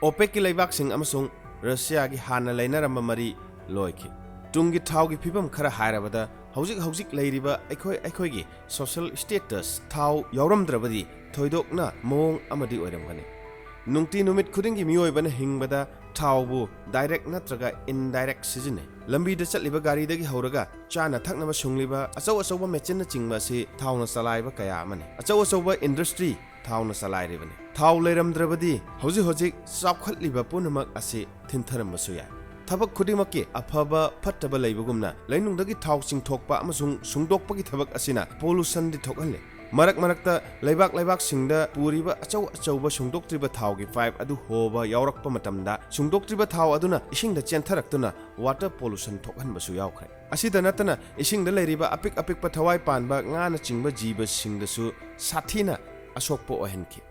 ꯑꯣꯄꯦꯛꯀꯤ ꯂꯩꯕꯥꯛꯁꯤꯡ ꯑꯃꯁꯨꯡ ꯔꯁꯤꯌꯥꯒꯤ ꯍꯥꯟꯅ ꯂꯩꯅꯔꯝꯕ ꯃꯔꯤ ꯂꯣꯏꯈꯤ꯫ ꯇꯨꯡꯒꯤ ꯊꯥꯎꯒꯤ ꯐꯤꯕꯝ ꯈꯔ ꯍꯥꯏꯔꯕꯗ, ꯍꯧꯖꯤꯛ ꯍꯧꯖꯤꯛ ꯂꯩꯔꯤꯕ ꯑꯩꯈꯣꯏ ꯑꯩꯈꯣꯏꯒꯤ ꯁꯣꯁꯤꯌꯦꯜ ꯁ꯭ꯇꯦꯇꯁ ꯊꯥꯎ ꯌꯥꯎꯔꯝꯗ꯭ꯔꯕꯗꯤ ꯊꯣꯏꯗꯣꯛꯅ ꯃꯑꯣꯡ ꯑꯃꯗꯤ ꯑꯣꯏꯔꯝꯒꯅꯤ꯫ ꯅꯨꯡꯇꯤ ꯅꯨꯃꯤꯠ ꯈꯨꯗꯤꯡꯒꯤ ꯃꯤꯑꯣꯏꯕꯅ ꯍꯤꯡꯕꯗ ꯊꯥꯎꯕꯨ ꯗꯥꯏꯔꯦꯛ ꯅꯠꯇ꯭ꯔꯒ ꯏꯟꯗꯥꯏꯔꯦꯛ ꯁꯤꯖꯤꯟꯅꯩ꯫ ꯂꯝꯕꯤꯗ ꯆꯠꯂꯤꯕ ꯒꯥꯔꯤꯗꯒꯤ ꯍꯧꯔꯒ ꯆꯥꯅ ꯊꯛꯅꯕ ꯁꯨꯡꯂꯤꯕ ꯑꯆꯧ ꯑꯆꯧꯕ ꯃꯦꯆꯤꯟꯅꯆꯤꯡꯕ ꯑꯁꯤ ꯊꯥꯎꯅ ꯆꯂꯥꯏꯕ ꯀꯌꯥ ꯑꯃꯅꯤ꯫ ꯑꯆꯧ ꯑꯆꯧꯕ ꯏꯟꯗꯁꯇ꯭ꯔꯤ ꯊꯥꯎꯅ ꯆꯂꯥꯏꯔꯤꯕꯅꯤ꯫ ꯊꯥꯎ ꯂꯩꯔꯝꯗ꯭ꯔꯕꯗꯤ ꯍꯧꯖꯤꯛ ꯍꯧꯖꯤꯛ ꯆꯥꯎꯈꯠꯂꯤꯕ ꯄꯨꯝꯅꯃꯛ ꯑꯁꯤ ꯊꯤꯟꯊꯔꯝꯕꯁꯨ ꯌꯥꯏ꯫ ꯊꯕꯛ ꯈꯨꯗꯤꯡꯃꯛꯀꯤ ꯑꯐꯕ ꯐꯠꯇꯕ ꯂꯩꯕꯒꯨꯝꯅ, ꯂꯩꯅꯨꯡꯗꯒꯤ ꯊꯥꯎ ꯆꯤꯡꯊꯣꯛꯄ ꯑꯃꯁꯨꯡ ꯁꯨꯡꯗꯣꯛꯄꯒꯤ ꯊꯕꯛ ꯑꯁꯤꯅ ꯄꯣꯂꯨꯁꯟꯗꯤ ꯊꯣꯛꯍꯜꯂꯤ꯫ ꯃꯔꯛ ꯃꯔꯛꯇ ꯂꯩꯕꯥꯛ ꯂꯩꯕꯥꯛꯁꯤꯡꯗ ꯄꯨꯔꯤꯕ ꯑꯆꯧ ꯑꯆꯧꯕ ꯁꯨꯡꯗꯣꯛꯇ꯭ꯔꯤꯕ ꯊꯥꯎꯒꯤ ꯄꯥꯏꯞ ꯑꯗꯨ ꯍꯣꯕ ꯌꯥꯎꯔꯛꯄ ꯃꯇꯝꯗ, ꯁꯨꯡꯗꯣꯛꯇ꯭ꯔꯤꯕ ꯊꯥꯎ ꯑꯗꯨꯅ ꯏꯁꯤꯡꯗ ꯆꯦꯟꯊꯔꯛꯇꯨꯅ ꯋꯥꯇꯔ ꯄꯣꯂꯨꯁꯟ ꯊꯣꯛꯍꯟꯕꯁꯨ ꯌꯥꯎꯈ꯭ꯔꯦ꯫ ꯑꯁꯤꯗ ꯅꯠꯇꯅ, ꯏꯁꯤꯡꯗ ꯂꯩꯔꯤꯕ ꯑꯄꯤꯛ ꯑꯄꯤꯛꯄ ꯊꯋꯥꯏ ꯄꯥꯟꯕ ꯉꯥꯅꯆꯤꯡꯕ ꯖꯤꯕꯁꯤꯡꯗꯁꯨ ꯁꯥꯊꯤꯅ ꯑꯁꯣꯛꯄ ꯑꯣꯏꯍꯟꯈꯤ꯫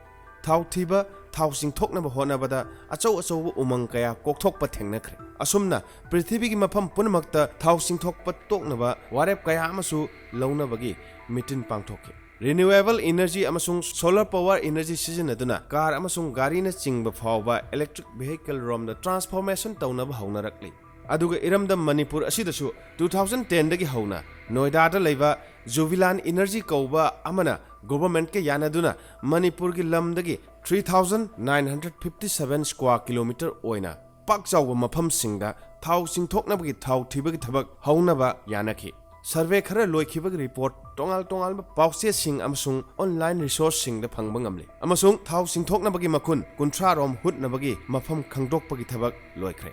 ꯊꯥꯎ ꯊꯤꯕ, ꯊꯥꯎ ꯆꯤꯡꯊꯣꯛꯅꯕ ꯍꯣꯠꯅꯕꯗ ꯑꯆꯧ ꯑꯆꯧꯕ ꯎꯃꯪ ꯀꯌꯥ ꯀꯣꯛꯊꯣꯛꯄ ꯊꯦꯡꯅꯈ꯭ꯔꯦ꯫ ꯑꯁꯨꯝꯅ ꯄ꯭ꯔꯤꯊꯤꯕꯤꯒꯤ ꯃꯐꯝ ꯄꯨꯝꯅꯃꯛꯇ ꯊꯥꯎ ꯆꯤꯡꯊꯣꯛꯄ ꯇꯣꯛꯅꯕ ꯋꯥꯔꯦꯞ ꯀꯌꯥ ꯑꯃꯁꯨ ꯂꯧꯅꯕꯒꯤ ꯃꯤꯇꯤꯟ ꯄꯥꯡꯊꯣꯛꯈꯤ꯫ ꯔꯤꯅ꯭ꯌꯨꯑꯦꯕꯜ ꯏꯅꯔꯖꯤ ꯑꯃꯁꯨꯡ ꯁꯣꯂꯔ ꯄꯥꯋꯔ ꯏꯅꯔꯖꯤ ꯁꯤꯖꯤꯟꯅꯗꯨꯅ ꯀꯥꯔ ꯑꯃꯁꯨꯡ ꯒꯥꯔꯤꯅꯆꯤꯡꯕ ꯐꯥꯎꯕ ꯏꯂꯦꯛꯇ꯭ꯔꯤꯛ ꯚꯦꯍꯤꯀꯜ ꯔꯣꯝꯗ ꯇ꯭ꯔꯥꯟꯁꯐꯣꯔꯃꯦꯁꯟ ꯇꯧꯅꯕ ꯍꯧꯅꯔꯛꯂꯤ꯫ ꯑꯗꯨꯒ ꯏꯔꯝꯗꯝ ꯃꯅꯤꯄꯨꯔ ꯑꯁꯤꯗꯁꯨ two thousand ten ꯗꯒꯤ ꯍꯧꯅ ꯅꯣꯏꯗꯥꯗ ꯂꯩꯕ ꯖꯨꯕꯤꯂꯥꯟ ꯏꯅꯔꯖꯤ ꯀꯧꯕ ꯑꯃꯅ ꯒꯣꯚꯔꯟꯃꯦꯟꯠꯀ ꯌꯥꯅꯗꯨꯅ ꯃꯅꯤꯄꯨꯔꯒꯤ ꯂꯝꯗꯒꯤ three thousand nine hundred fifty seven square kilometre ꯑꯣꯏꯅ ꯄꯥꯛ ꯆꯥꯎꯕ ꯃꯐꯝꯁꯤꯡꯗ ꯊꯥꯎ ꯆꯤꯡꯊꯣꯛꯅꯕꯒꯤ ꯊꯥꯎ ꯊꯤꯕꯒꯤ ꯊꯕꯛ ꯍꯧꯅꯕ ꯌꯥꯅꯈꯤ꯫ ꯁꯔꯚꯦ ꯈꯔ ꯂꯣꯏꯈꯤꯕꯒꯤ ꯔꯤꯄꯣꯔꯠ ꯇꯣꯉꯥꯟ ꯇꯣꯉꯥꯟꯕ ꯄꯥꯎꯆꯦꯁꯤꯡ ꯑꯃꯁꯨꯡ ꯑꯣꯟꯂꯥꯏꯟ ꯔꯤꯁꯣꯔꯁꯁꯤꯡꯗ ꯐꯪꯕ ꯉꯝꯂꯤ, ꯑꯃꯁꯨꯡ ꯊꯥꯎ ꯆꯤꯡꯊꯣꯛꯅꯕꯒꯤ ꯃꯈꯨꯟ ꯀꯨꯟꯊ꯭ꯔꯥ ꯔꯣꯝ ꯍꯨꯠꯅꯕꯒꯤ ꯃꯐꯝ ꯈꯪꯗꯣꯛꯄꯒꯤ ꯊꯕꯛ ꯂꯣꯏꯈ꯭ꯔꯦ꯫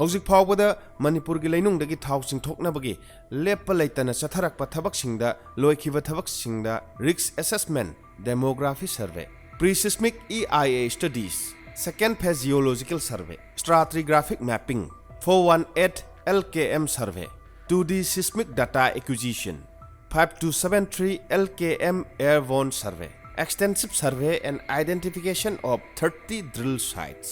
ꯍꯧꯖꯤꯛ ꯐꯥꯎꯕꯗ ꯃꯅꯤꯄꯨꯔꯒꯤ ꯂꯩꯅꯨꯡꯗꯒꯤ ꯊꯥꯎ ꯆꯤꯡꯊꯣꯛꯅꯕꯒꯤ ꯂꯦꯞꯄ ꯂꯩꯇꯅ ꯆꯠꯊꯔꯛꯄ ꯊꯕꯛꯁꯤꯡꯗ, ꯂꯣꯏꯈꯤꯕ ꯊꯕꯛꯁꯤꯡꯗ risk assessment, demography survey, pre-seismic E I A studies, second phase geological survey, stratigraphic mapping, four one eight L K M survey, two D seismic data acquisition, five two seven three L K M airborne survey, extensive survey and identification of thirty drill sites.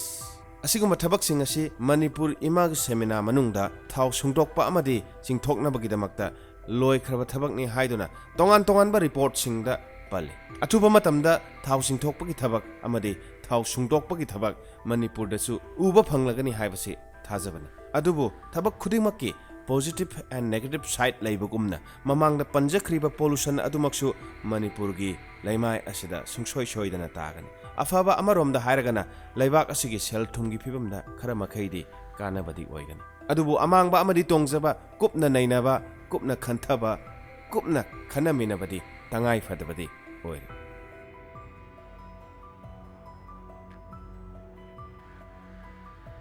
ꯑꯁꯤꯒꯨꯝꯕ ꯊꯕꯛꯁꯤꯡ ꯑꯁꯤ ꯃꯅꯤꯄꯨꯔ ꯏꯃꯥꯒꯤ ꯁꯦꯃꯤꯅꯥ ꯃꯅꯨꯡꯗ ꯊꯥꯎ ꯁꯨꯡꯗꯣꯛꯄ ꯑꯃꯗꯤ ꯆꯤꯡꯊꯣꯛꯅꯕꯒꯤꯗꯃꯛꯇ ꯂꯣꯏꯈ꯭ꯔꯕ ꯊꯕꯛꯅꯤ ꯍꯥꯏꯗꯨꯅ ꯇꯣꯉꯥꯟ ꯇꯣꯉꯥꯟꯕ ꯔꯤꯄꯣꯔꯠꯁꯤꯡꯗ ꯄꯜꯂꯤ꯫ ꯑꯊꯨꯕ ꯃꯇꯝꯗ ꯊꯥꯎ ꯆꯤꯡꯊꯣꯛꯄꯒꯤ ꯊꯕꯛ ꯑꯃꯗꯤ ꯊꯥꯎ ꯁꯨꯡꯗꯣꯛꯄꯒꯤ ꯊꯕꯛ ꯃꯅꯤꯄꯨꯔꯗꯁꯨ ꯎꯕ ꯐꯪꯂꯒꯅꯤ ꯍꯥꯏꯕꯁꯤ ꯊꯥꯖꯕꯅꯤ꯫ ꯑꯗꯨꯕꯨ ꯊꯕꯛ ꯈꯨꯗꯤꯡꯃꯛꯀꯤ positive and negative side ꯂꯩꯕꯒꯨꯝꯅ ꯃꯃꯥꯡꯗ ꯄꯟꯖꯈ꯭ꯔꯤꯕ pollution ꯑꯗꯨꯃꯛꯁꯨ ꯃꯅꯤꯄꯨꯔꯒꯤ ꯂꯩꯃꯥꯏ ꯑꯁꯤꯗ ꯁꯨꯡꯁꯣꯏ ꯁꯣꯏꯗꯅ ꯇꯥꯒꯅꯤ꯫ ꯑꯐꯕ ꯑꯃꯔꯣꯝꯗ ꯍꯥꯏꯔꯒꯅ ꯂꯩꯕꯥꯛ ꯑꯁꯤꯒꯤ ꯁꯦꯜ ꯊꯨꯝꯒꯤ ꯐꯤꯕꯝꯗ ꯈꯔ ꯃꯈꯩꯗꯤ ꯀꯥꯟꯅꯕꯗꯤ ꯑꯣꯏꯒꯅꯤ꯫ ꯑꯗꯨꯕꯨ ꯑꯃꯥꯡꯕ ꯑꯃꯗꯤ ꯇꯣꯡꯖꯕ, ꯀꯨꯞꯅ ꯅꯩꯅꯕ, ꯀꯨꯞꯅ ꯈꯟꯊꯕ, ꯀꯨꯞꯅ ꯈꯟꯅꯃꯤꯟꯅꯕꯗꯤ ꯇꯉꯥꯏ ꯐꯗꯕꯗꯤ ꯑꯣꯏꯔꯦ꯫